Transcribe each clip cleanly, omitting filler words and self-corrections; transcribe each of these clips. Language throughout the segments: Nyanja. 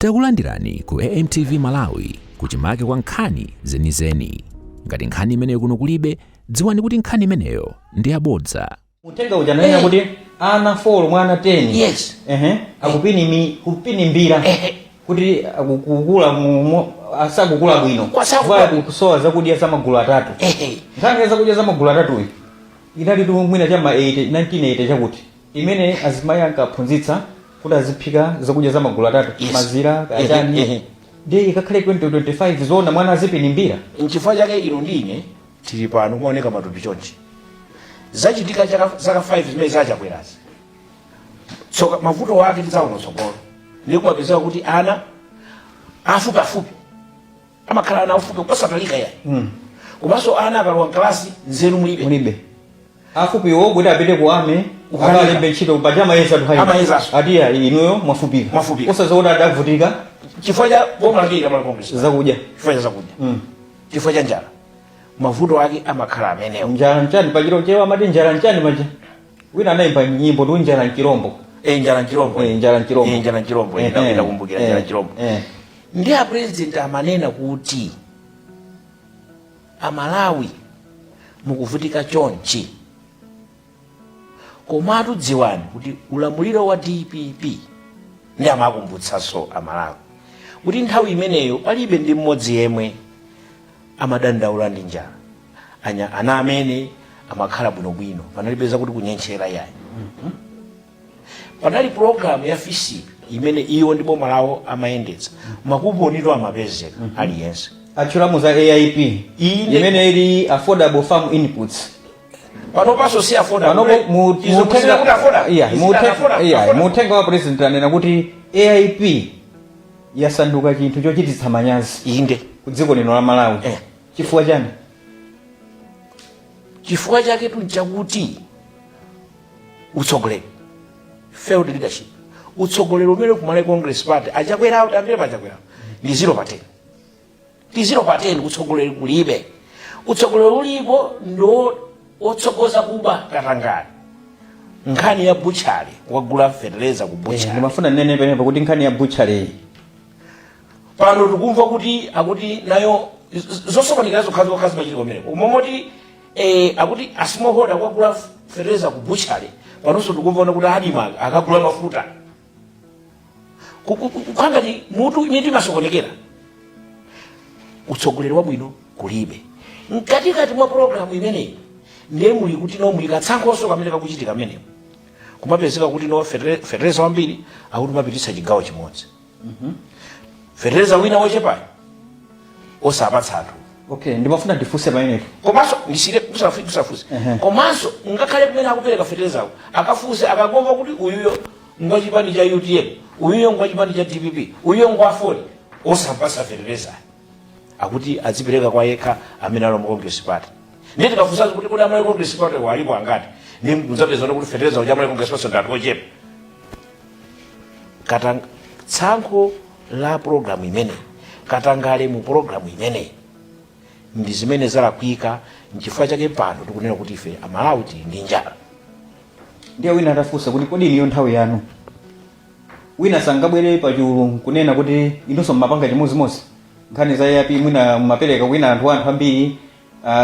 Takulandirani ku AMTV Malawi, kuchimake kwa nkhani zenizeni. Ngati nkhani imeneyo kuno kulibe, dziwani kuti nkhani imeneyo ndi yabodza. Uthenga uja ananena kuti ana 4 mwa ana 10 ehe, kupinimbira kuti akukula asakukula bwino. Kwasakukula. Kwa kusowa zakudya za magulu atatu. Nkhani ya zakudya za magulu atatuyi inali tu mwina chama 80 1980 chakuti imene azimayi ankaphunzitsa kuti aziphika zakudya za magulu atatu, mazira, kachani. Ndiye ikakhale 2025, zoona mwana azipinimbira? Nchifukwa chake inu ndi ine tili pano kumaoneka matupi chonchi. Zachitika zaka 5 zimene zachakwerazi, tsoka mavuto wake tidzaona tsogolo. Ndi kumapezeka kuti ana afupiafupi amakhala ana afupi osatalika yayi, komanso ana akalowa mkalasi nzeru mulibe. Mulibe. Afupiwo kuti apite ku army Kukanika. akalembe ntchito, paja amayeza tu. Amayezaso. Atiya inuyo mwafupika. Mwafupika. Osazokuti adavutika. Chifukwa cha boma lake la Congress. Zakudya. Chifukwa cha zakudya, chifukwa cha njala, mavuto ake amakhala amenewo. Njala nchani? Pachilo chewa amati njala nchani? Maja wina anayimba nyimbo tu, njala nchirombo. Eh, njala nchirombo. Eh, njala nchirombo. Eh, njala nchirombo. Ndakumbukira, njala nchirombo. Ndi a president amanena kuti Amalawi mukuvutika chonchi, komatu dziwani kuti ulamuliro wa DPP, ndi amakumbutsanso Amalawi kuti nthawi imeneyo palibe ndi mmodzi yemwe amadandaula ndi njala. Ana amene amakhala bwinobwino, panalibe zakuti kunyentchera yayi. Panali program ya FISP imene iwo ndi boma lawo amayendetsa, makuponito amapezeka aliyense. Atchulamo za AIP imene ili Affordable Farm Inputs. Panopanso si affordable. Panopo Izo kusina kuti affordable. Yeah, Izina affordable, yeah, affordable. Muthenga wa president anena kuti AIP yasanduka chinthu chochititsa manyazi ku dziko lino la Malawi. Chifukwa chani? Chifukwa chake tu nchakuti utsogoleri, failed leadership, utsogoleri umene ku Malawi Congress Party achakwerawo, tiyambire pachakwerawo, ndi 0 pa 10, ndi 0 pa 10. Utsogoleri kulibe. Utsogoleri ulipo ndo otsogoza kuba, katangale, nkhani ya butchery, wagula fetereza ku butchery. Ndimafuna ndinene penepo kuti nkhani ya butchery Pano tikumva kuti akuti nayo zosokonekera zokha zokha zimachitika kumeneko, momoti akuti a smallholder akagula fetereza ku butchery. Panonso tikumva kuti ADMARC akagula mafuta. Kukhangati mutu mitu imasokonekera. Utsogoleri wabwino kulibe. Mkatikati mwa programu imeneyi ndiye muli kuti no muli katsankhonso kamene kakuchitika kameneko, kumapezeka kuti no fetereza wambiri akuti umapititsa chigawo chimodzi, fetereza wina wochepayo osapatsa anthu. Okay, ndimafuna ndifunse pamenepo. Komanso ndisire kusafunse. Komanso ngakhale kumene akupereka feterezawo, akafunse, akangomva kuti uyuyo ngwachipani cha UTM, uyuyo ngwachipani cha DPP, uyuyo ngwa AFORD, osampasa fetereza, akuti azipereka kwa yekha amene ali mu Congress Party. Ndiye tikafunsazo kuti kodi amalawi Congress Party walipo angati, ndi mudzapeza kuti fetereza uja Amalawi Congress Party ndi anthu ochepa. Tsankho la programu imeneyi, katangale mu programu imeneyi, ndi zimene zalakwika. Nchifukwa chake pano tikunena kuti ife Amalawi tili ndi njala. Ndiye wina atafunsa kuti kodi iniyo nthawi yanu, wina sangabwere pachulu nkunena kuti inunso mmapanga chimodzimodzi, nkhani za AIP, mwina mmapereka kwina anthu ambiri,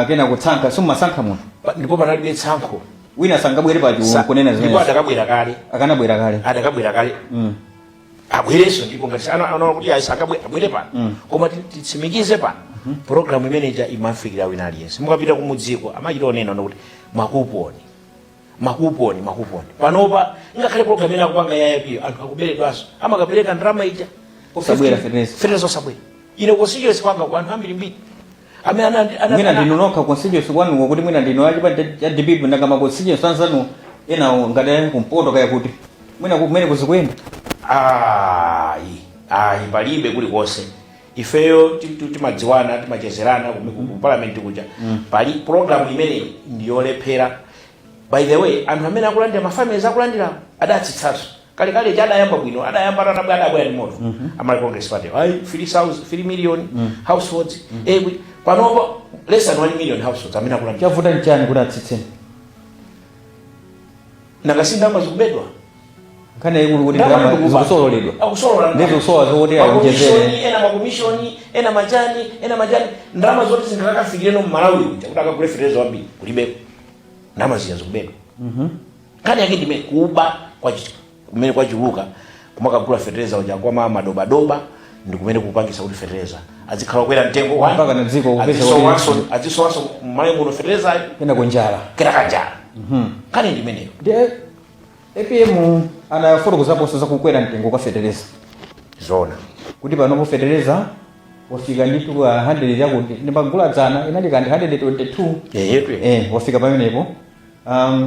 kena kutsankha, simmasankha munthu? Ndipo panalibe tsankho. Wina sangabwere pachulu nkunena Ndipo zimenezo? Adakabwera kale. Akanabwera kale. Adakabwera kale. Abwerenso, ndipo ngati anaona kuti ayi, abwere pano. Koma titsimikize pano, programu imeneja imafikira wina aliyense. Mukapita kumudziko amachita onena kuti makuponi, makuponi, makuponi. Panopa ngakhale programu imene akupanga ya AIP, anthu akuberedwanso, amakapereka ndalama ija Osabwera fetereza. Fetereza osabwera. Ine constituency kwanga ku anthu ambirimbiri amene Mwina ndinu nokha constituency kwanuko kuti mwina ndinu achipani cha DPP, nanga ma constituency anzanu enawo ngati ali kumpoto kaya kuti, mwina kumene kuzikuyenda? Ayi, ayi, palibe kulikonse. Ifeyo timadziwana, timachezerana ku parliament kuja. Pali program imeneyi ndiyolephera. By the way, anthu amene akulandira, ma families akulandira, adatsitsanso. Kalekale cha adayamba bwino, adayamba atabwera, adabwera ndi moto Amalawi Congress Party, ayi, 3,000, 3 million households. Panopo less than 1 million households amene akulandira. Chavuta nchani kuti atsitseni? Nanga si ndalama zikubedwa? Nkhani yayikulu kuti ndalama zikusololedwa. Akusolola. Ndizikusowa zokuti aonjezere. Makomishoni ena, makomishoni ena, machani ena, machani, ndalama zoti zingakafikireno mmalawi uja kuti akagule fetereza wambiri kulibeko. Ndalama zija zikubedwa. Nkhani yake ndimene kuba kumene kwachuluka kumakagula fetereza uja kwa madobadoba ndi kumene kupangisa kuti fetereza azikhala kukwera mtengo. One, Mpaka na dziko kupeza azisowanso mmalawi muno fetereza. Kena kunjala. Kena kanjala. Nkhani ndimeneyo. Ndi APM anafotokozaponso za kukwera mtengo kwa fetereza. Zona. Kuti panopo fetereza wafika ndithu pa 100 chakuti, ndimagula dzana inali kandi 122. Yeyetu. Wafika pamenepo.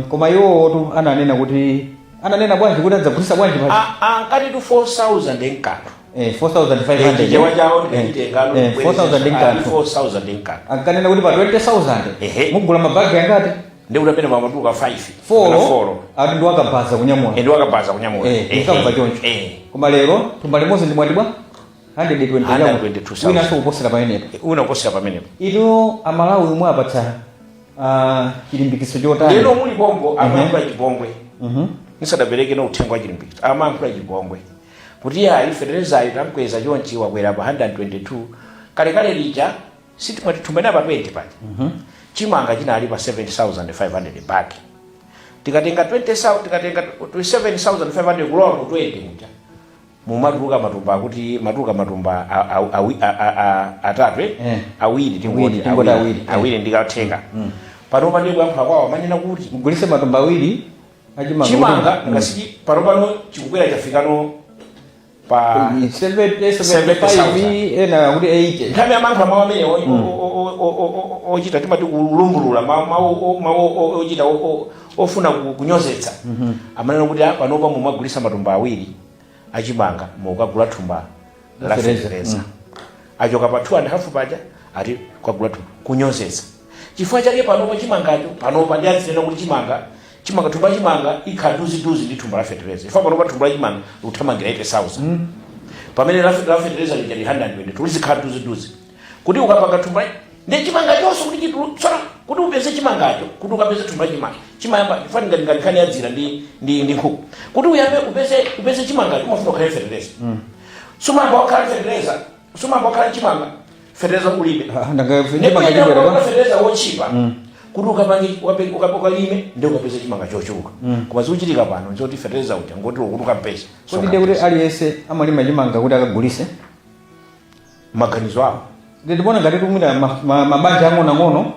Koma iwowotu ananena kuti, ananena bwanji kuti adzagulisa bwanji pa Ankati tu 4000 nkanthu. 4500. Chichewa chawo ndikachitengano. 4000 nkanthu. 4000 nkanthu. Ankanena kuti pa 20,000 mugula mabagi angati? Ndikuti amene pamatuluka 5. Four. Ati ndi wakabaza kunyamula. Ndi wakabaza kunyamula. Ndikamva choncho. Koma lero thumba limodzi ndimwatibwa 120. 122,000. Winanso kuposera pamenepo. Una kuposera pamenepo. Ino Amalawi mwapatsa chilimbikitso chotani? Lero muli pompo amayankhula chipongwe. Nisadapereke no uthenga wa chilimbikitso, amayankhula chipongwe kuti ayi, feterezayo tamkweza chonchi, wakwera pa 122. Kalekale lija sitimati thumba pa 20 paja, chimanga chinali pa 7500 bag. Tikatenga 20,000, tikatenga 7500 kulowa mu 20 muja mumatuluka matumba, akuti matuluka matumba atatu, eh? Awiri. Awiri, tingoti tingoti awiri, eh. Awiri ndikatheka. Pano ndiye kuyankhula kwawo amanena kuti mugulise matumba awiri achimanga. Chimanga ngasiki pano pano chikukwera, chafikano pa 70, 75, ena kuti 80. Nthawi amayankhula mawu amene ochita timati kulumbulula mawu ochita ofuna kunyozetsa, amanena kuti ah, panopa mumagulisa matumba awiri achimanga mukagula thumba la fetereza. Fetereza achoka pa 2 and half paja, ati kukagula thumba, kunyozetsa. Chifukwa chake panopa chimangacho, panopa ndi azinena kuti chimanga thumba chimanga ikhala duziduzi ndi thumba la fetereza. Chifukwa panopa thumba la chimanga likuthamangira 80,000, pamene la fetereza lija li 122, lizikhala duziduzi kuti ukapanga thumba ndi chimanga chonse kuti chitulu tsono kuti upeze chimangacho, kuti ukapeze thumba la chimanga chimayamba chifani ngati nkhani ya dzira ndi nkhuku. Kuti uyambe upeze chimangacho umafuna ukhale fetereza. Sumayamba wakhala fetereza, sumayamba wakhala chimanga fetereza ulibe. Ah, nanga chimanga chibwera kwa kwa fetereza wochipa kuti ukapange ukalime ndi ukapeze chimanga chochuluka. Koma zikuchitika pano nzoti fetereza uja ngoti kuti ukampeze. Kodi ndiye kuti aliyense amalima chimanga kuti akagulise? Maganizo awo. Ndikuona ngati mwina mabanja ang'onoang'ono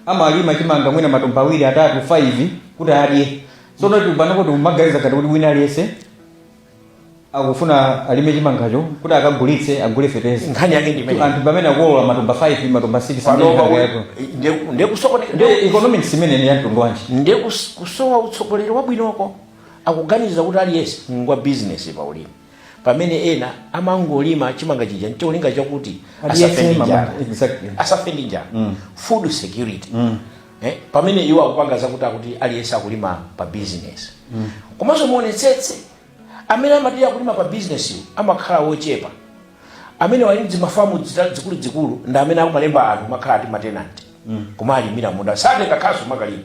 amalima chimanga mwina matumba awiri, atatu, 5 kuti adye. Tsono tupano kuti umaganiza ngati kuti wina aliyense akufuna alime chimangacho kuti akagulitse, agule fetereza. Nkhani yake ndi imene. Anthu pamene akukolola matumba 5, matumba 6. Panopa ndiye Ndi economics imene ni ya mtundu wanji? Ndiye kusowa utsogoleri wabwinoko. Akuganiza kuti aliyense ngwa business pa ulimi, pamene ena amangolima chimanga chija ncholinga chakuti asafe Aliyense ndi njala. Exactly. Asafe ndi njala, food security. Pamene iwo akupanga zakuti akuti aliyense akulima pa business. Komanso muonetsetse, amene amati akulima pa business iwo amakhala wochepa. Amene wali zimafamu zikuluzikulu ndi amene akumalemba anthu makhala ati ma tenant koma alimira munda, satenga khasu makalima.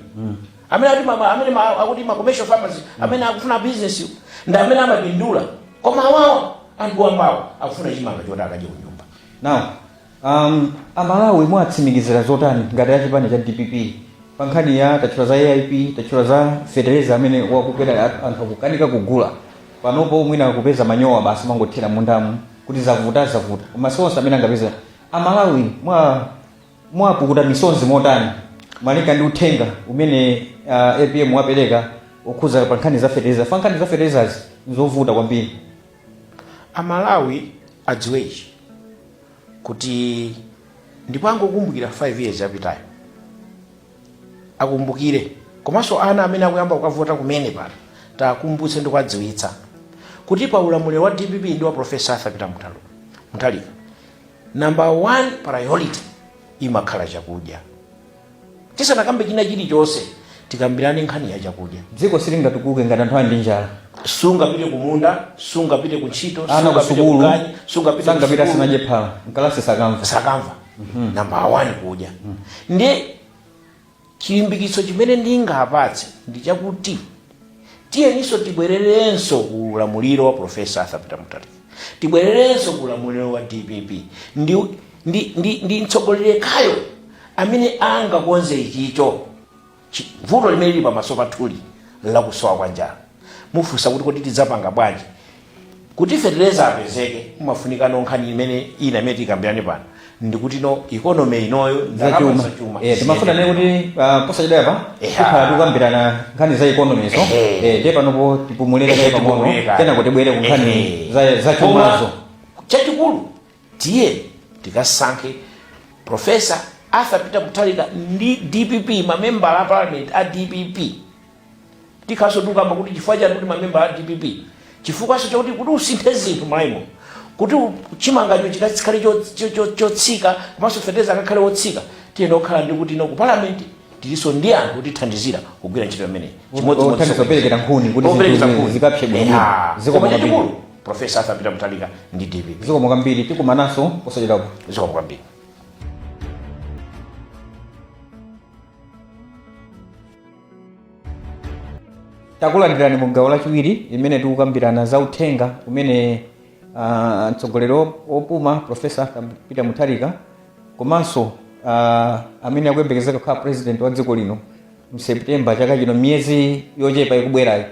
Amene ati amene akuti ma commercial farmers, amene akufuna business iwo ndi amene amapindula. Koma awawa anthu wambawo akufuna chimanga choti akadye kunyumba. Now Amalawi mwatsimikizira zotani ngati achipani cha DPP pa nkhani ya tatchula za AIP, tatchula za fetereza amene wakukwera, anthu akukanika kugula panopo, mwina kupeza manyowa basi mangothera mundamu kuti zavuta zavuta, koma si onse amene angapeza. Amalawi mwapukuta misonzi motani malinga ndi uthenga umene APM wapereka okhuza pa nkhani za fetereza? Fa nkhani za feterezazi nzovuta kwambiri. Amalawi adziwe ichi kuti, ndipo angokumbukira 5 years yapitayo, akumbukire. Komanso ana amene akuyamba kukavota kumene pano, takumbutse ndi kuwadziwitsa kuti pa ulamuliro wa DPP ndi wa Professor Arthur Peter Mutharika, number one priority imakhala chakudya. Tisanakambe china chilichonse, tikambirane nkhani ya chakudya. Dziko silingatukuke ngati anthu ali ndi njala. Sungapite kumunda, sungapite kuntchito, ana sungapite kusukulu kuganyu, sungapite sangapite kusukulu. asanadye phala, mkalasi sakamva. Sakamva. Number one kudya. Ndiye chilimbikitso chimene ndingapatse ndi chakuti Tiyeninso tibwererenso ku ulamuliro wa Professor Arthur Peter Mutharika, tibwererenso ku ulamuliro wa DPP. Ndi mtsogoleri yekhayo amene angakonze ichicho, vuto limene lili pamaso pathuli lakusowa kwa njala. Mufunsa kuti kodi tidzapanga bwanji kuti fetereza apezeke? Mumafunika nkhani imene ina imene tikambirane pano, ndikuti no economy inoyo, ndalama zachuma. Zachuma. Timafuna nene kuti posachedwa pa tikhala tikukambirana nkhani za economy so ndiye panopo tipumulire kaye pang'ono, tipumulire kaye. kenako tibwere ku nkhani za chumazo. Koma chachikulu, tiye tikasankhe Professor Arthur Peter Mutharika ndi DPP, mamembala a parliament a DPP. Tikhaso tikukamba kuti chifukwa chani kuti mamembala a DPP? Chifukwaso chakuti kuti usinthe zinthu m'Malawi, kuti chimangacho chikakhale chotsika, komanso fetereza akakhale wotsika, tiyena okhala ndi kuti no ku parliament tilinso ndi anthu otithandizira kugwira ntchito imeneyi. Othandiza kuperekera nkhuni kuti Operekera zinthu nkhuni. zikapse bwino. Zikomo Koma kwambiri. chachikulu, Professor Arthur Peter Mutharika ndi DPP. Zikomo kwambiri, tikumananso posachedwapo. Zikomo kwambiri. Takulandirani mu gawo lachiwiri limene tikukambirana za uthenga umene mtsogoleri wopuma Professor Arthur Peter Mutharika komanso amene akuyembekezeka kukhala president wa dziko lino mSeptember chaka chino, miyezi yochepa ikubwerayi,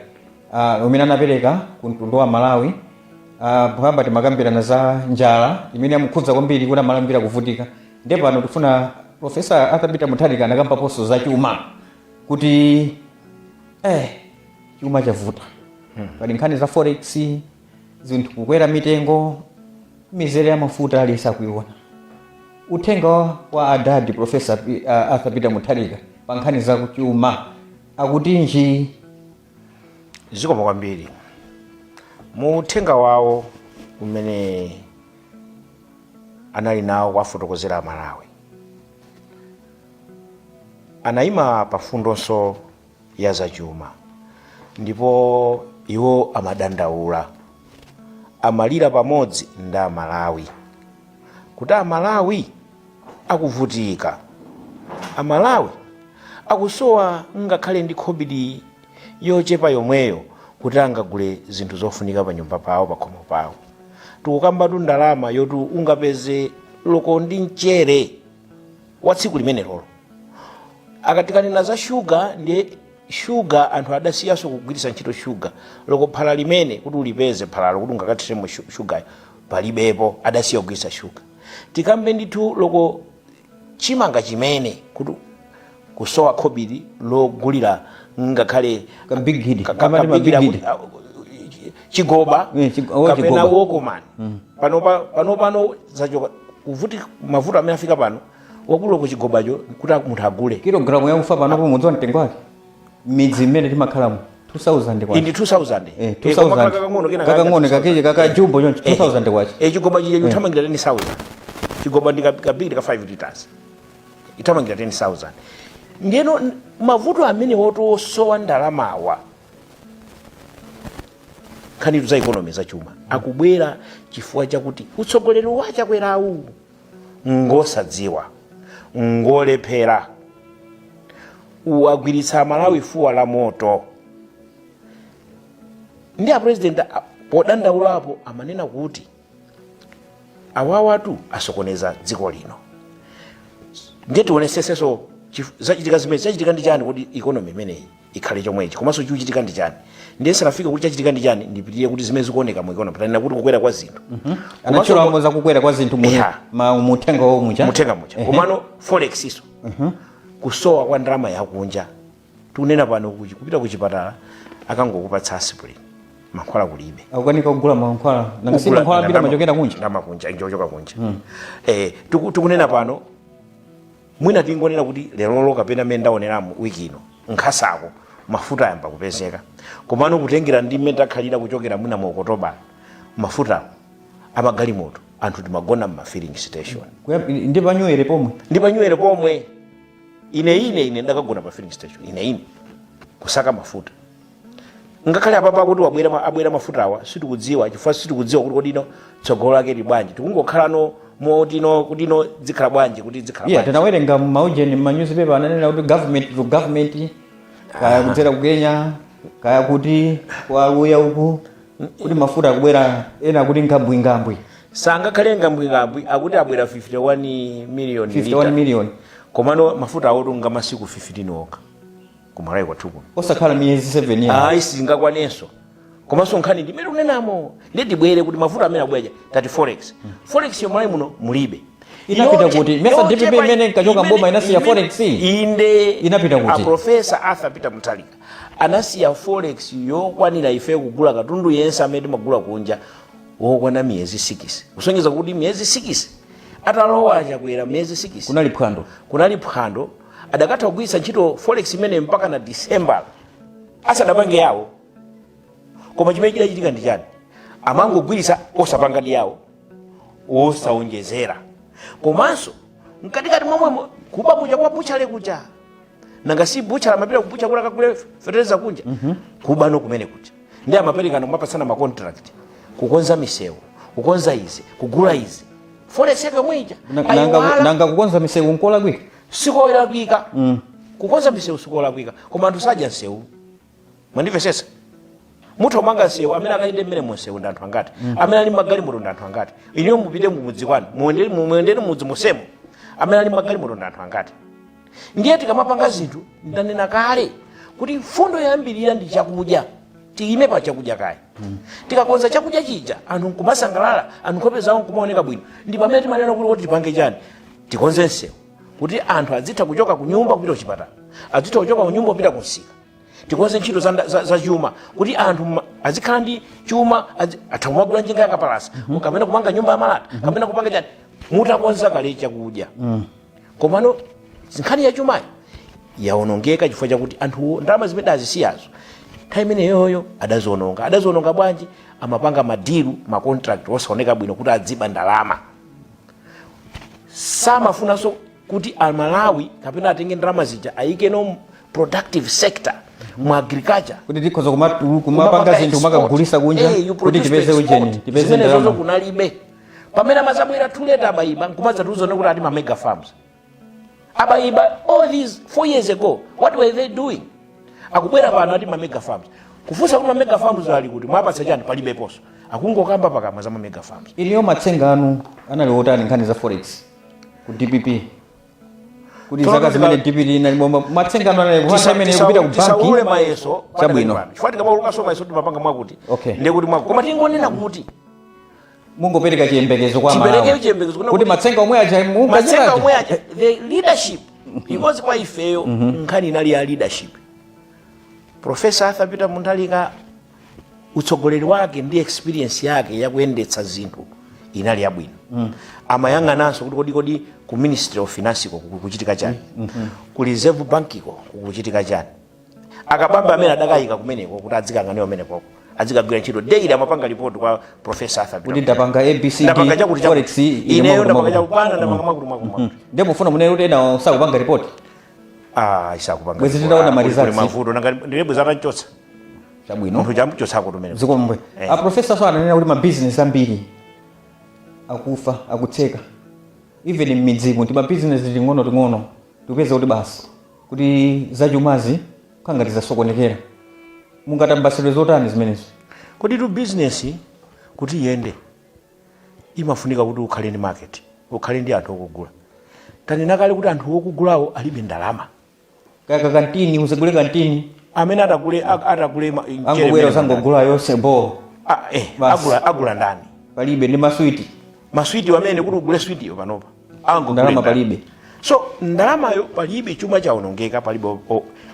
umene anapereka ku mtundu wa Malawi. Poyamba timakambirana za njala imene yamukhudza kwambiri kuti amalambira kuvutika. Ndiye pano tifuna Professor Arthur Peter Mutharika anakambaponso za chuma kuti chuma chavuta. Pali nkhani za forex, zinthu kukwera mitengo, mizere ya mafuta aliyense akuiona. Uthenga wa adadi Professor Arthur Peter Mutharika pa nkhani za chuma akutinji? Zikomo kwambiri. Mu uthenga wawo umene anali nawo kuwafotokozera Amalawi, anayima pa fundonso ya zachuma, ndipo iwo amadandaula, amalira pamodzi ndi Amalawi kuti Amalawi akuvutika, Amalawi akusowa ngakhale ndi khobidi yochepa yomweyo kuti angagule zinthu zofunika pa nyumba pawo, pa khomo pawo. Tikukambatu ndalama yoti ungapeze loko ndi mchere wa tsiku limene lolo. Akatikanena za shuga, ndiye shuga anthu adasiyanso kugwiritsa ntchito shuga. Loko phala limene kuti ulipeze phalalo kuti ungakathiremo shugayo palibepo, adasiya kugwiritsa shuga. Tikambe ndithu loko chimanga chimene kuti kusowa khobiri logulira ngakhale kabigidi. Amati kabigidi. Kuti, chigoba. Oh, kapena chigoba. Wokomani pano pano pano zachoka kuvuti mavuto amene afika pano wakula ku chigobacho kuti munthu agule. Kilogramu ya ufa panopo mudziwa mtengo wake midzi imene timakhalamo? 2000 kwacha. Indi 2000. 2000. Koma kakang'ono kena. Kakang'ono kakeche kaka jumbo choncho, 2000 kwacha. Chigoba chija chithamangira 10,000. Chigoba ndi kabigiri ka 5 liters ithamangira 10,000. Ndiyeno mavuto amene wotosowa ndalamawa, nkhanitu za economy, za chuma, akubwera chifukwa chakuti utsogoleri wa Chakwerawu ngosadziwa, ngolephera, wagwiritsa Amalawi fuwa la moto. Ndi apresident podandaulapo amanena kuti awawatu asokoneza dziko lino. Ndiye tionesesenso zachitika zimene zachitika ndi chani kuti economy imeneyi ikhale chomwechi, komanso chikuchitika ndi chani. Ndiye sanafike kuti chachitika ndi chani, ndipitirire kuti zimene zikuoneka mu economy, tanena kuti kukwera kwa zinthu. Anatchulamo za kukwera kwa zinthu mu muthenga wo mucha. Muthenga mucha. Komano forex iso, kusowa kwa ndalama yakunja. Tikunena pano kupita kuchipatala akangokupatsa aspirin, mankhwala kulibe. Akukanika kugula mankhwala, nanga si mankhwala ambiri amachokera kunja. Ndalama kunja, njochoka kunja. Tikunena pano mwina tingonena kuti lerolo kapena mmene ndaoneramo wiki ino nkhasako mafuta ayamba kupezeka, komano kutengera ndi mmene takhalira kuchokera mwina mu Okotoba, mafuta amagalimoto anthu timagona mma filling station. Ndi panywere pomwe. Ndi panywere pomwe. Ine ndakagona pa filling station ine kusaka mafuta. Ngakhale apapa kuti wabwera abwera mafuta awa, sitikudziwa, chifukwa sitikudziwa kuti kodino tsogolo lake li bwanji. Tikungokhala motino kuti no zikhala bwanji, kuti zikhala bwanji. Tinawerenga maujeni ma newspaper ananena kuti government to government, kaya kudzera ku Kenya. Kaya kuti kwaluya uku kuti mafuta akubwera, ena kuti ngambwingambwi. Sangakhale ngambwingambwi, akuti abwera 51 million. 51 liter. million. Komano mafuta awotu nga masiku 15 okha kumalawi kwathu kuno. Osakhala miyezi 7 ya. Ayi, singakwanenso. Komanso nkhani ndimene kunenamo, nditibwere kuti mafuta amene abwera tati forex, forex yomalawi muno mulibe. Inapita kuti? Mesa DPP imene nkachoka mboma inasiya forex? Inde. Inapita kuti? A Professor Arthur Peter Mutharika anasiya forex yokwanira ife kugula katundu yense amene timagula kunja wokwana miyezi 6, kusonyeza kuti miyezi 6 atalowa Chakwera, miyezi 6 kunali phwando. Kunali phwando. Adakatha kugwiritsa ntchito forex imene mpaka na December asadapange yawo. Koma chimene chidachitika ndi chani? Amangogwiritsa osapanga ndi yawo, osaonjezera. Komanso mkatikati momwemo kuba kuja kwa butchery kuja, nanga si butchery amapita ku butchery kuti akagule fetereza kunja? Kubano kumene kuja ndi amaperekana, kumapatsana ma contract, kukonza misewu, kukonza izi, kugula izi, forex yake yomwe ija. Nanga, nanga kukonza misewu nkolakwika? Sikolakwika. Kukonza misewu sikolakwika, koma anthu sadya msewu, mwandimvesesa? Mutha kumanga msewu, amene akayende mmene munsewu ndi anthu angati? Amene ali magalimoto ndi anthu angati? Iniyo mupite mumudzi kwanu, muyendere mudzi musemo, amene ali magalimoto ndi anthu angati? Ndiye tikamapanga zinthu, ndanena kale kuti mfundo yoyambirira ndi chakudya. Tiyime pa chakudya kaya. Tikakonza chakudya chija, anthu nkumasangalala, anthu nkhope zawo nkumaoneka bwino, ndi pamene timanena kuti tipange chani? Tikonze msewu kuti anthu azitha kuchoka ku nyumba kupita kuchipatala, azitha kuchoka ku nyumba kupita kumsika. Tikonze ntchito za chuma kuti anthu azikhala ndi chuma, atha kumagula njinga yakapalasa, kapena kumanga nyumba ya malata, kapena kupanga chani, mutakonza kale chakudya. Komano nkhani ya chumayi yaonongeka chifukwa chakuti anthuwo ndalama zimene azisiyazo nthawi imeneyoyo adaziononga. Adaziononga bwanji? Amapanga ma deal, ma contract osaoneka bwino kuti adziba ndalama. Samafunanso kuti Amalawi kapena atenge ndalama zija ayikeno productive sector mu agriculture. Kuti tikhoza kumapanga zinthu, kumakagulisa kunja kuti tipeze ujeni, tipeze zimenezozo. ndalama. Kunalibe. Pamene amazabwera too late, abayiba, nkumadzatiuza kuti ati ma mega farms abayiba. All these 4 years ago, what were they doing? Akubwera pano ati ma mega farms. Kufunsa kuti ma mega farms ali kuti, mwapatsa chani? Palibeponso, akungokamba pakamwa za ma mega farms. Iniyo matsenga anu anali otani nkhani za forex ku DPP, kuti zaka zimene DPP inali boma, matsenga anu anali kuhana imene kupita ku Tisaulule banki? Mayeso. Chabwino. Chifukwa tikamaulukanso mayeso timapanga mwakuti ndiye kuti mwakuti, koma tingonena kuti mungopereka chiyembekezo kwa Tipereke Malawi. chiyembekezo kuna kuti matsenga omwe aja matsenga munkachitaje. Omwe aja, the leadership, because kwa ifeyo nkhani inali ya leadership. Professor Arthur Peter Mutharika, utsogoleri wake ndi experience yake yakuyendetsa zinthu inali yabwino. Amayang'ananso kuti kodi ku Ministry of Finance ko kukuchitika chani? Ku Reserve Bank ko kukuchitika chani? Akabambe amene adakayika kumeneko kuti adzikang'aniwa kumenekoko, adzikagwira ntchito daily, amapanga report kwa Professor Arthur Peter Kuti ndapanga ABCD, ndapanga chakuti forex chakuti. ili Ineyo mwakuti ndapanga mwakuti. chakuti bwana, ndapanga mwakuti mwakuti mwakuti. Ndipo mufuna munene kuti ena sakupanga report? Ah, isakupanga. Bwezi titaona ma results. Mavuto nanga ndilebwe zatanchotsa. Chabwino. Munthu chamuchotsako tumene. Zikomo. A professor so ananena kuti mabizinesi ambiri akufa, akutseka, even m'midzimu ndi mabizinesi ting'ono ting'ono, tikupeza kuti basi kuti zachumazi khangati zasokonekera. Mungatambasidwe zotani zimenezo? Kodi tu business kuti iyende imafunika kuti ukhale ndi market, ukhale ndi anthu okugula. Tanena kale kuti anthu okugulawo alibe ndalama. Kaka kantini, usagule kantini. Amene atagule mchere Angobwera mmene usangogula yonse bo. Ah, Basi. agula ndani? Palibe, ndi maswiti. Maswiti amene kuti ugule switiyo panopa angogule Ndalama ndani? Palibe. So ndalamayo palibe, chuma chaonongeka, palibe.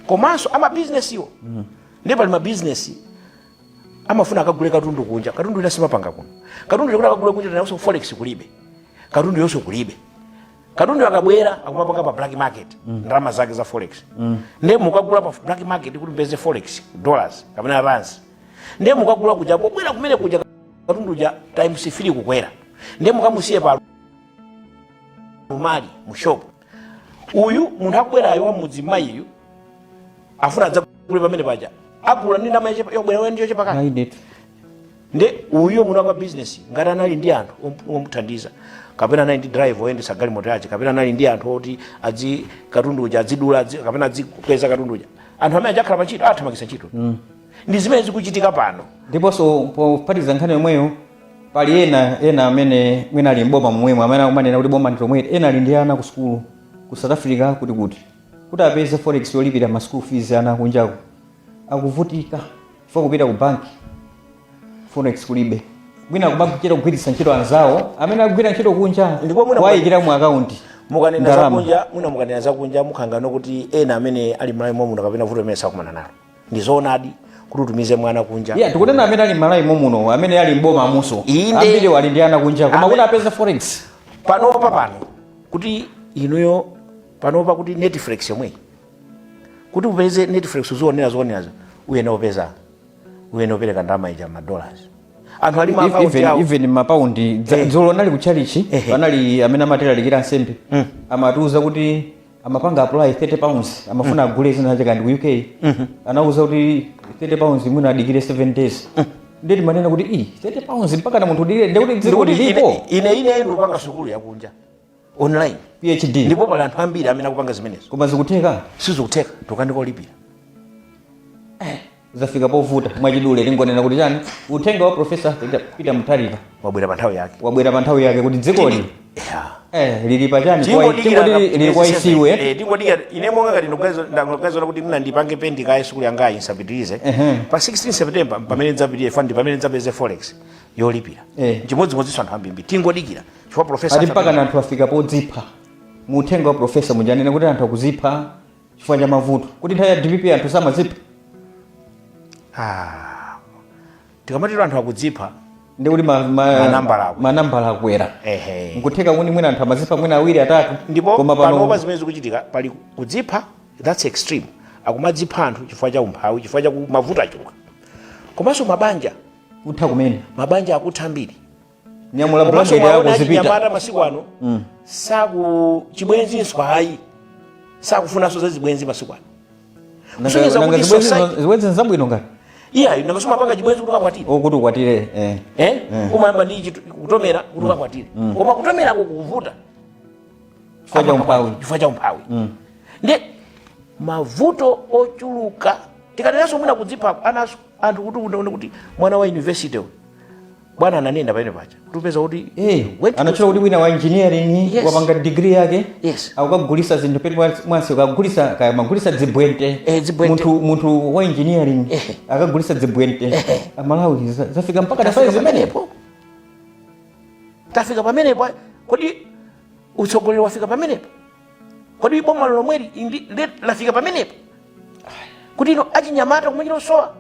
Komanso amabizinesiwo, ndiye pali mabizinesi amafuna akagule katundu kunja. Katundu ina simapanga kuno. Katundu chakuti akagule kunja tinawonso forex kulibe, katundu yonso kulibe. Katundu akabwera akumapanga pa black market, ndalama zake za forex. Ndiye mukagula pa black market kuti mpeze forex, dollars kapena rands, ndiye mukagula kuja, pobwera kumene kuja katundu uja times 3 kukwera. Ndiye mukamusiye pa lumali mu shop, uyu munthu akubwerayo wa mudzi, mayiyu afuna adzagule pamene paja, agula ndi ndalama yobwera ndiyo yochepa kale. Ayi ndithu. Nde uyo munthu wa business ngati anali ndi anthu omuthandiza, kapena anali ndi driver oyendetsa galimoto yace, kapena anali ndi anthu oti adzi katundu uja adzidula, kapena adzikweza katundu uja, anthu amene ajakhala pa ntchito athamangitsa ntchito. Ndi zimene zikuchitika pano. Ndiponso pophatikiza nkhani yomweyo, pali ena amene mwina ali mboma momwemo, amene akumanena kuti boma ndi lomweli. Ena ali ndi ana ku sukulu ku South Africa, kuti apeze forex yolipira ma school fees ana akunjako, akuvutika chifukwa kupita ku banki forex kulibe. Mwina kumachita kugwiritsa ntchito anzawo amene akugwira ntchito kunja, Ndipo mwina kuwayikira mu akaunti mukanena ndalama. zakunja, mwina mukanena zakunja mukhangano kuti ena amene ali Malawi momuno kapena vuto imene sakumana nalo. Ndizoonadi kuti utumize mwana kunja. Yeah, tikunena amene ali Malawi momuno, amene ali mboma amuso. Inde. Ambiri ali ndi ana kunja, koma kuti apeze forex. Panopa pano kuti inuyo, panopa kuti Netflix yomweyi, kuti upeze Netflix uzionera zoonerazo, uyene upeza, uyene upereka ndalama ija ma dollars. Anthu ali ma account Even, yawo. Even mapaundi. Dzulo nali ku chalichi, panali amene amatilalikira ansembe, amatiuza kuti amapanga apply £30, amafuna agule zina zake kandi ku UK. Anauza kuti £30 mwina adikire 7 days. Ndeti manena kuti i £30 mpaka na munthu udikire, ndekuti dziko Ndikuti lilipo. Ine ndikupanga sukulu yakunja online. PhD. Ndipo pali anthu ambiri amene akupanga zimenezo. Koma zikutheka? Sizikutheka, tukandika Zafika povuta. Mwachidule tingonena kuti chani? Uthenga wa Professor Peter Mutharika wabwera pa nthawi yake. Wabwera pa nthawi yake, kuti dzikoli lili pachani? Tingodikira Tingoti lili kwa isiwe. Tingodikira. Ine monga ngati ndikuganiza kuti mna ndipange pend kaye sukulu yangayi nsapitirize pa 16 September, pamene ndidzapitire fund, pamene ndidzapeze forex yolipira. Chimodzimodzinso anthu ambiri, tingodikira chifukwa Professor Ati mpaka na anthu afika podzipha. Mu uthenga wa professor mujanena kuti anthu akuzipha chifukwa cha mavuto, kuti nthawi ya DPP anthu samazipha. Ah, tikamatero anthu akudzipha, ndikuti manambala akwera. Manambala akwera. Ehe. Nkutheka kuti mwina anthu amazipha mwina awiri, atatu, Ndipo koma panopa pano zimene zikuchitika, pali kudzipha, that's extreme. Akumadzipha anthu chifukwa cha umphawi, chifukwa cha mavuto achuluka, komanso mabanja kutha kumene. Mabanja akutha ambiri. Nyamula Komanso blanket yako, mwaona zipita. achinyamata masiku ano saku chibwenzinso ayi, sakufunanso za zibwenzi masiku ano. Kusonyeza Nanga kuti zibwenzi nzabwino ngati Iya, nangaso mapanga chibwenzi kuti ukakwatire. Okuti ukwatire. Eh? Umayamba ndi kutomera kuti ukakwatire, koma kutomerako kukuvuta. Chifukwa cha umphawi. Chifukwa cha umphawi. Ndi mavuto ochuluka. Tikaneranso mwina kudzipha anaso anthu, kuti unaone kuti mwana wa university uyu, bwana ananena pamene paja kuti upeza kuti went to Anatchula kuti wina wa engineering wapanga degree yake, akukagulisa zinthu peti mwansi, akagulisa kaya magulisa dzibwente. Eh, dzibwente. Munthu wa engineering akagulisa dzibwente. Amalawi zafika mpaka Tafika na zimenepo. pamenepo, tafika pamenepo. Kodi utsogoleri wafika pamenepo? Kodi boma lomweli lafika pamenepo kuti ino achinyamata kumachita osowa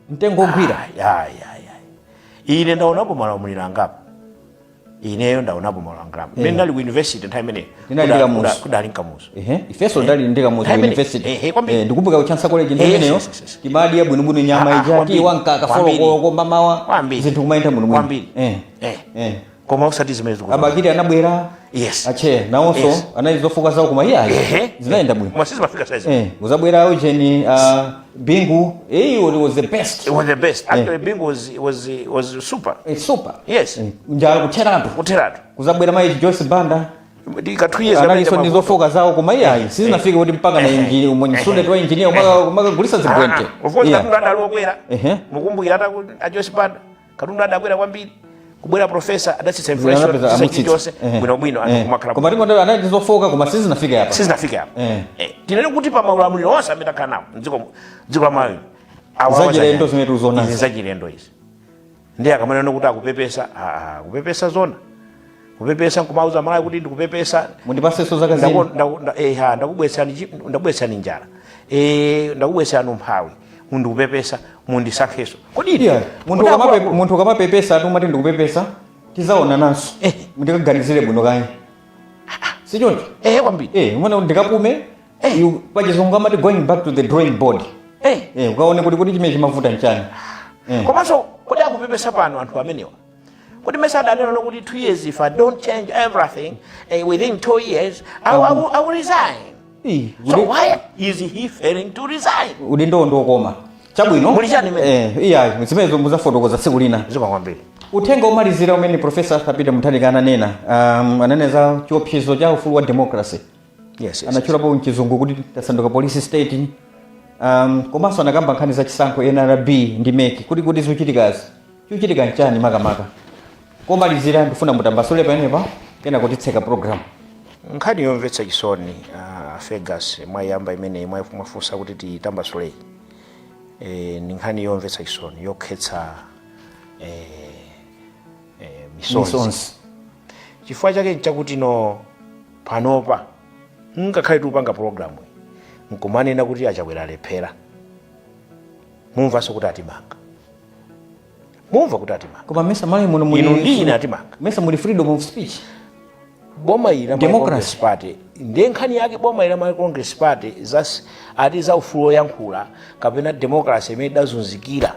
mtengo ogwira? Ayi, ayi, ayi, ayi. Ine ndaonapo malamuliro angapo, ineyo ndaonapo malamuliro angapo. Mmene ndali ku university nthawi imeneyo, Ndinali ndi Kamuzu. Kudali Kamuzu. Ehe, ifenso ndali ndi Kamuzu Nthawi university. Ehe, kwambiri. Ndikumbuka ku Chancellor College nthawi imeneyo timadya bwinobwino nyama ija, tiwa mkaka 4 koloko mamawa, zinthu kumayenda bwinobwino. Kwambiri. Koma usati zimene zikuti A Bakili anabwera, ache nawonso anali zofoka zawo, koma iye zinayenda bwino. Koma sizimafika size. Uzabwera Eugene Bingu, he was the best. It was the best. Actually, Bingu was super. Super. Yes. Njala kutheratu. Kutheratu. Kuzabwera mayi Joyce Banda, Ndika 2 years analinso kapena ndi zofoka zawo, koma iye ayi, sizinafike kuti mpaka na student wa engineer umakagulisa zibwente. Ah, of course. Katundu adali okwera. Mukumbukira ata a Joyce Banda, katundu adakwera kwambiri. Kubwera professor, adatsitsa inflation, Anapeza tsitsa amutsitsa. chilichonse bwinobwino, anthu kumakhala. Koma tingo anali ndi zofoka, koma sizinafike apa. Sizinafike apa. Eh. Tinene kuti pa maulamuliro onse amene takhala nawo mdziko, dziko la Malawi, awawa Zachilendo zimene tikuziona. Izi zachilendo izi. Ndiye akamanena kuti akupepesa, kupepesa zona, kupepesa nkumauza Malawi kuti ndikupepesa, mundipasenso zaka zina. Ndakubwetsani njala, ndakubwetsani umphawi, mundikupepesa, mundisankheso. Kodi Yeah. Munthu kodi munthu ukamapepesa ati umati ndikupepesa, tizaona nanso, ndikaganizire bwino kaye, si choncho? Eh, kwambiri. Umene ndikapume. Pachizungu amati going back to the drawing board. Ukaone kuti chimene chimavuta nchani. Komanso kodi akupepesa pano anthu amenewa, kodi mesa adanena kuti 2 years, if I don't change everything within 2 years I will resign? So why is he failing to resign? Udindo ndiokoma, chabwino. Muli chani imene? Iya, zimenezo muzafotokoza tsiku lina. Zikomo kwambiri. Uthenga omalizira umene Professor Peter Mutharika ananena, ananena za chiopsezo cha ufulu wa democracy. Yes. Anatchulapo mchizungu kuti tasanduka police state. Komanso anakamba nkhani za chisankho, NRB ndi MEC, kuti zikuchitikazi, chikuchitika nchani makamaka? Komalizira, ndifuna mutambasule panepa, kena kutitseka program. Nkhani yomvetsa chisoni, Fergus, mwayamba imeneyi, mwafunsa kuti titambasuleyi. Ni nkhani yomvetsa chisoni, yokhetsa misonzi. Misonzi. Chifukwa chake nchakuti no, panopa ngakhale tikupanga program iyi nkumanena kuti aChakwera alephera, mumvanso kuti atimanga, mumva kuti atimanga. Koma mesa Malawi muno muli Inu ndi ine atimanga. Mesa muli freedom of speech? Boma ili la Malawi Democracy. Congress Party, ndiye nkhani yake. Boma ili la Malawi Congress Party, ati za ufulu woyankhula kapena democracy imene idazunzikira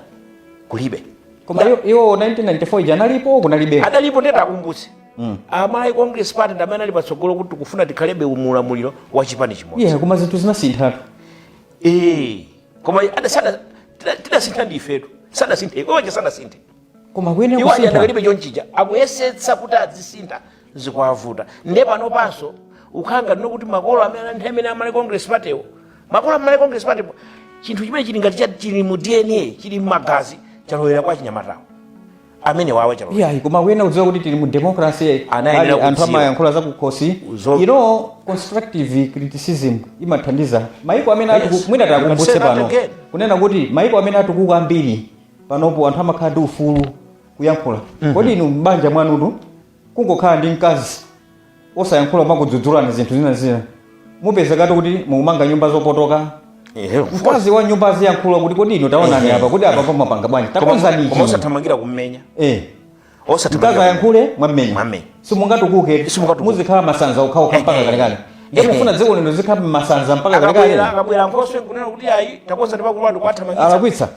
kulibe. Koma iwo 1994 ija analipo, kunalibe? Adalipo. Ndeti akumbutse, Amalawi Congress Party ndi amene ali patsogolo kuti tikufuna tikhalebe umulamuliro wa chipani chimodzi. Yeah, koma zinthu zinasinthatu. Koma tidasintha ndi ifetu, sadasinthe iwo, sanasinthe. Koma kuyenera Iwo aja kusintha. adakalibe chonchija, akuyesetsa kuti adzisintha, zikuwavuta. Nde pano panso ukhanga ndino kuti makolo amene nthawi imene Amalawi Congress Party, makolo Amalawi Congress Party, chinthu chimene chili ngati chili mu DNA, chili mmagazi, chalowera kwa chinyamatawo amene wawe chalowera. Yeah, koma kuyenera kudziwa kuti tili mu democracy. Anayenera Ali anthu kudziwa. amayankhula zakukhosi. Constructive criticism imathandiza maiko amene mwina takumbutse You can say that pano again. kunena kuti maiko amene atukuka ambiri panopo, anthu amakhala ndi ufulu kuyankhula. Kodi inu m'banja mwanutu kungokhala ndi mkazi osayankhula, mwakudzudzulani zinthu zina zina, mupezekatu kuti mukumanga nyumba zopotoka. Mkazi wa nyumba aziyankhula kuti, "Kodi inu taonani apa, kuti apa pamapanga bwanji? Takonzani Koma ichi." osathamangira kummenya. Mkazi Osathamangira ayankhule, mwammenya. Mwammenya. Simungatukuke. Simungatukuke. Muzikhala masanza okhaokha mpaka kalekale. Ndiye mufuna dziko lino zikhala masanza mpaka kalekale? Akabwera nkhoswe nkunena kuti ayi, takonza ndi pakulu anthu kwathamangitsa. Alakwitsa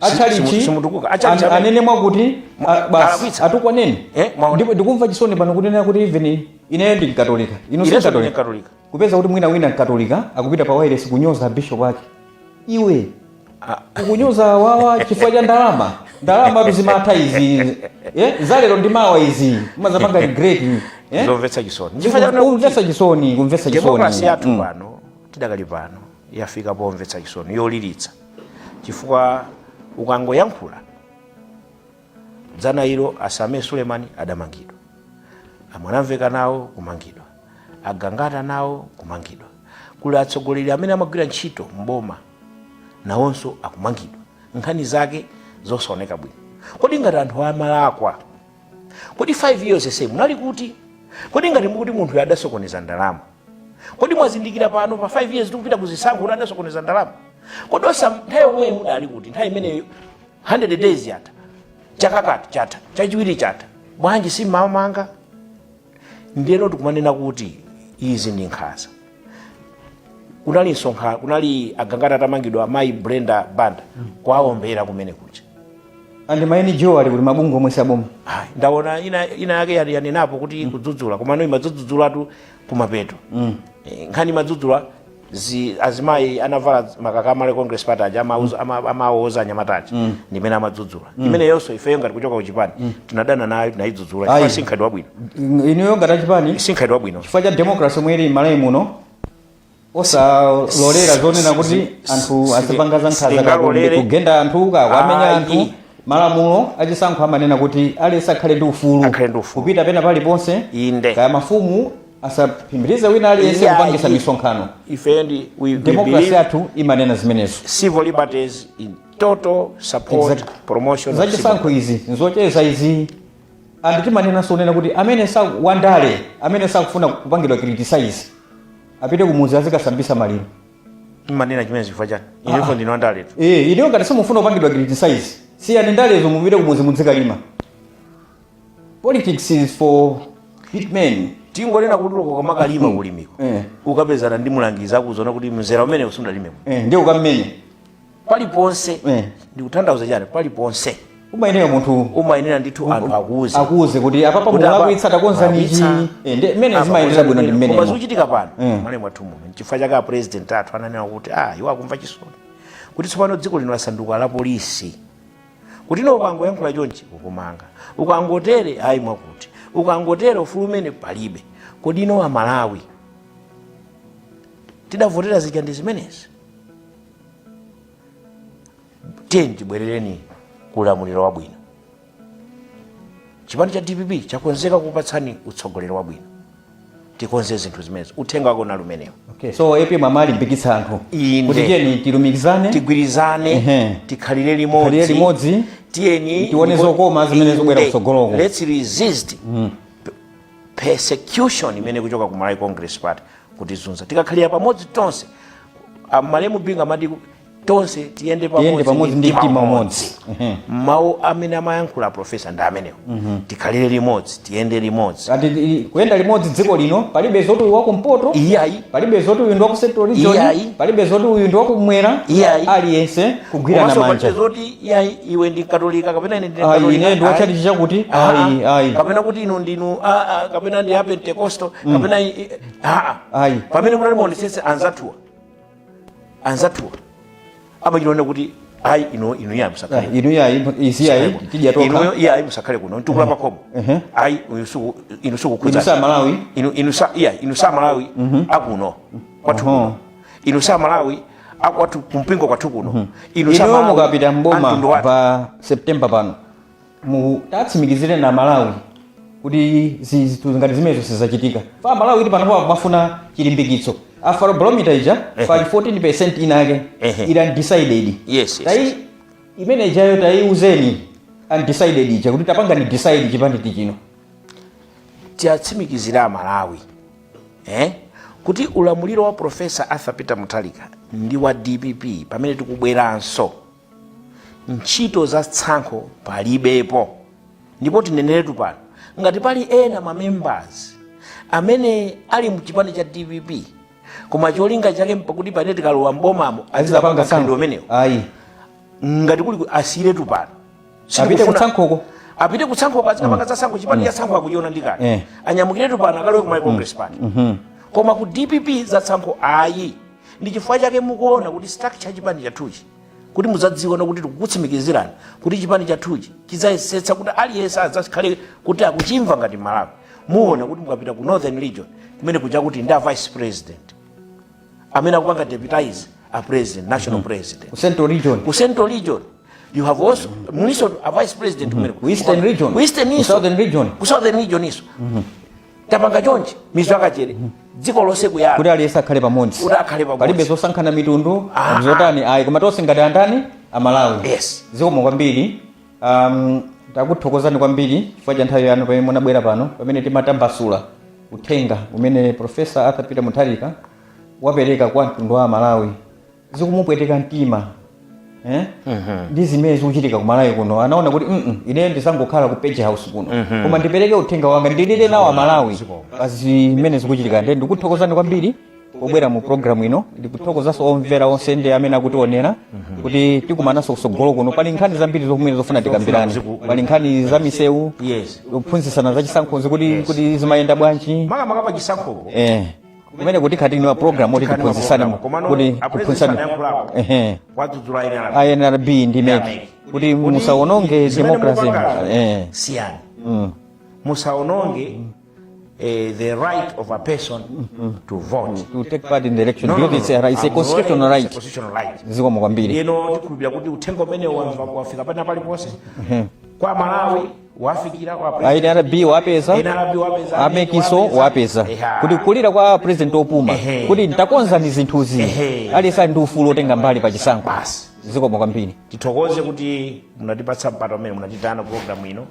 atchalichi. Simutukuka. Atchalichi Anene mwakuti basi Alakwitsa. atukwaneni. Mwaona. Ndipo ndikumva chisoni pano kunena kuti even ineyo ndi Mkatolika, inu si Inenso ndine Mkatolika. Mkatolika. Kupeza kuti mwina wina Mkatolika akupita pa wireless kunyoza bishop ake. Iwe ukunyoza wawa chifukwa cha ndalama. Ndalama tuzimatha izi, zalero ndi mawa izi mumazapanga regret, eh? Zomvetsa chisoni. Chifukwa chakuti Kumvetsa chisoni, kumvetsa democracy chisoni. yathu pano, tidakali pano, yafika pomvetsa chisoni, yoliritsa, chifukwa ukangoyankhula. Dzana ilo Asame Sulemani adamangidwa, aMwanamveka nawo kumangidwa, aGangata nawo kumangidwa, kuli atsogoleri amene amagwira ntchito mboma nawonso akumangidwa, nkhani zake zosaoneka bwino. Kodi ngati anthu amalakwa, kodi 5 years ese munali kuti? Kodi ngati mukuti munthu adasokoneza ndalama, kodi mwazindikira pano pa 5 years tikupita kuzisankho kuti adasokoneza ndalama? Kodi osa nthawi yomweyo mudali kuti? Nthawi imeneyo 100 days yatha, chaka kati chatha, chachiwiri chatha, bwanji simmamanga? Ndiyeno tikumanena kuti izi ndi nkhanza. Kunali msonkha, kunali aGangata atamangidwa, amayi Brenda Banda kwaombera kumene kuja. Andi ma NGO ali kuti, mabungwe omwe saboma? Ayi, ndaona ina yake yanenapo kuti kudzudzula, komano imadzudzulatu kumapeto. Nkhani imadzudzula azimayi anavala makaka a Malawi Congress Party aja, amawoza anyamata aja, ndimene amadzudzula. Imene yonso ifeyo ngati kuchoka kuchipani tinadana nayo, tinayidzudzula Ayi. chifukwa si nkhalidwe wabwino. Inuyo ngati achipani, Si nkhalidwe wabwino. chifukwa cha democracy omwe ili m'Malawi muno, osalolera zonena kuti anthu azipanga za nkhanza, Sitingalolere. kugenda anthu, kakwamenya Ayi. anthu. Malamulo achisankho amanena kuti aliyense akhale ndi ufulu Akhale ndi ufulu. kupita pena paliponse. Kaya mafumu asaphimbirize wina aliyense kupangisa misonkhano. Ife ndi we Democracy believe yathu imanena zimenezo. Civil liberties in total support, promotion of civil Zachisankho izi nzocheza izi. Anthu timanenanso kunena kuti amene sa wandale, amene sakufuna kupangidwa criticize, apite kumuzi azikasambisa maliro. Mmanena chimene chifukwa chani? Inenso ndine wandaletu. Ineyo ngati simufuna kupangidwa criticize, siyani ndalezo, mupite kumuzi mudzikalima. Politics is for big men. Tingonena kuti uko kamakalima kulimiko, ukapezana ndi mulangizi akuzoona kuti mzera umene usundalime bwino. Ndiye ukammenye. Paliponse. Ndikutanthauza chani? Paliponse umayenera munthu umayenera ndithu anthu akuuze. Akuuze kuti apapa Kuti apa mulakwitsa, takonzani ichi. mulakwitsa. Ndi mmene Apa zimayendera bwino ndi koma mmene zikuchitika pano male mwathu muno, nchifukwa chake a president athu ananena kuti iwo akumva chisoni kuti tsopano dziko lino lasanduka la polisi, kuti no ukangoyankhula chonchi kukumanga, ukangotere ayi mwakuti, ukangotere ufulu umene palibe. Kodi ino Amalawi tidavotera zija ndi zimenezi? Tiyeni tibwerereni kuulamuliro wabwino. Chipani cha DPP chakonzeka kukupatsani utsogoleri wabwino. Tikonze zinthu zimenezo. Uthenga wake unali umenewo. Okay, so APM amalimbikitsa anthu Inde. kuti tiyeni tilumikizane, Tigwirizane, tikhalire limodzi, tikhalire limodzi, tiyeni tione zokoma zimene zikubwera kutsogoloko. Let's resist persecution imene kuchoka ku Malawi Congress Party kutizunza. Tikakhalira pamodzi tonse, malemu Bingu amati tonse tiyende tiyende pamodzi ndi mtima umodzi. Mawu amene amayankhula profesa ndi amenewo. Tikhalire limodzi, tiyende limodzi. Ati kuyenda limodzi dziko lino, palibe zoti uyu wakumpoto, Iyayi. palibe zoti uyu ndi waku Central Region, Iyayi. palibe zoti uyu ndi wakumwera, Iyayi. aliyense kugwirana Komanso manja. palibe zoti iyayi, iwe ndi Katolika kapena ine ndine Ayi, Katolika. ine ndi wachalichi chakuti. Ah, Ayi, ayi. kapena kuti inu ndinu kapena ndi a Pentecostal kapena Ayi. Pamene munali muonesese anzathuwa amachilone kuti ayi, inu iyayi, musakhale. Inu iyayi, izi iyayi, tidya tokha. Inu iyayi, musakhale kuno, ntukula pakhomo. Ayi, inu Inu sikukhudza sa Malawi. Inu sa, iya, inu sa Malawi akuno kwathu kuno, inu sa Malawi akwathu kumpingo kwathu kuno, inu sa inuyo Malawi mukapita mboma amtundu wathu. Pa September pano, tatsimikizire na Malawi kuti zinthu ngati zimenezo sizachitika. Pa Malawi kuti panopo amafuna chilimbikitso. Afrobarometer ija pali 14% inake ili undecided. Yes, Tai imene ijayo tayiuzeni undecided ija kuti tapanga ni decide chipani chino. Tiyatsimikizira Amalawi kuti ulamuliro wa Profesa Arthur Peter Mutharika ndi wa DPP, pamene tikubweranso, ntchito za tsankho palibepo. Ndipo tineneretu pano, ngati pali ena ma members amene ali mchipani cha DPP koma cholinga chake mpakuti pane tikalowa mbomamo azizapanga mkhalidwe tsankho umenewo, ayi, ngati kuli, asiyiretu pano. Apite kutsankhoko. Apite kutsankhoko, azikapanga za tsankho. Chipani cha tsankho akuchiona ndikale. Anyamukiretu pano, akalowe ku Malawi Congress Party. Koma ku DPP za tsankho ayi. Ndi chifukwa chake mukuona kuti structure ya chipani chathuchi, kuti mudzadziona kuti tikukutsimikizirani kuti chipani chathuchi chidzayesetsa kuti aliyense adzakhale kuti akuchimva ngati Malawi. Muona kuti mukapita ku Northern Region kumene kuja, kuti ndi a vice president amene akupanga deputize a president, national president. Ku Central Region. Ku Central Region you have also, muliso a vice president kumene. Ku Eastern Region. Ku Eastern Ku iso. Southern Region. Ku Southern Region iso. Tapanga chonchi mizu akachere dziko lonse kuyala kuti aliyense akhale pamodzi, kuti akhale pamodzi. Palibe zosankhana mitundu, zotani, ayi, koma tonse ngati andani, Amalawi. Yes. Zikomo kwambiri. Takuthokozani kwambiri chifukwa cha nthawi yanu pamene munabwera pano, pamene timatambasula uthenga umene Profesa Arthur Peter Mutharika wapereka kwa mtundu wa Amalawi. Zikumupweteka mtima, eh? Ndi zimene zikuchitika ku Malawi kuno. Anaona kuti ine ndisangokhala ku Page House kuno, koma ndipereke uthenga wanga, ndilire nawo Amalawi pa zimene zikuchitika. Ndiye ndikuthokozani kwambiri pobwera mu programu ino. Ndikuthokozanso omvera onse ndi amene akutionera kuti tikumananso kusogolo kuno. Pali nkhani zambiri zomwe zofuna tikambirane. Pali nkhani za misewu, kuphunzitsana za chisankhozi kuti zimayenda bwanji. Makamaka pa chisankhopo. Kumene kuti khati ni program oti tiphunzitsane kuti kuphunzitsane Kwadzudzula NRB. INRB ndi MEC kuti musawononge zimene democracy. mukupangazo, siyani. Musaononge the right of a person to vote, to take part in the election, No, no, because no, no. it's a constitutional It's a right. constitutional right. Zikomo kwambiri. Ino tikhulupirira kuti uthenga umene wafika pana paliponse kwa Malawi, wafikira kwa INRB wapeza, NRB wapeza, a MEC-so wapeza kuti kulira kwa president opuma kuti ntakonzani zinthuzi, aliyense ali ndi ufulu otenga mbali pa chisankho. Basi. Zikomo kwambiri. Tithokoze kuti munatipatsa mpata umene munatitana program ino.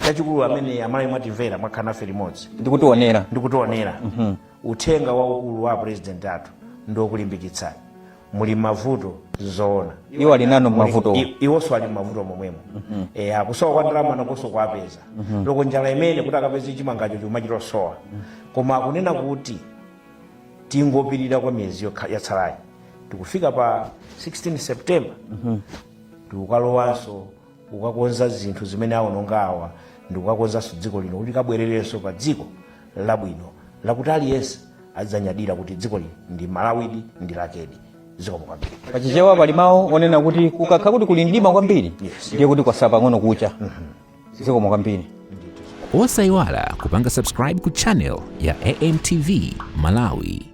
Chachikulu, amene Amalawi mwatimvera, mwakhala nafe limodzi ndikutionera, ndikutionera, uthenga waukulu wa president athu ndiokulimbikitsani. Muli mavuto, zoona. Iwo ali nano mavuto. Iwonso ali mavuto momwemo. Akusowa kwa ndalama nakonso kuapeza loko njala imene kuti akapeze chimangacho chuma chitosowa, koma akunena kuti tingopirira kwa miyezi yatsalayi. Tikufika pa 16 September, tikukalowanso kukakonza zinthu zimene awononga awa, ndikukakonzanso dziko lino kuti kabwererenso pa dziko labwino lakuti aliyense adzanyadira kuti dziko lino ndi Malawidi, ndi lakedi. Zikomo kwambiri. Pachichewa pali mawu onena kuti kukakha kuti kuli mdima kwambiri, ndiye kuti kwasala pang'ono kucha. Zikomo kwambiri. Osayiwala kupanga subscribe ku channel ya AMTV Malawi.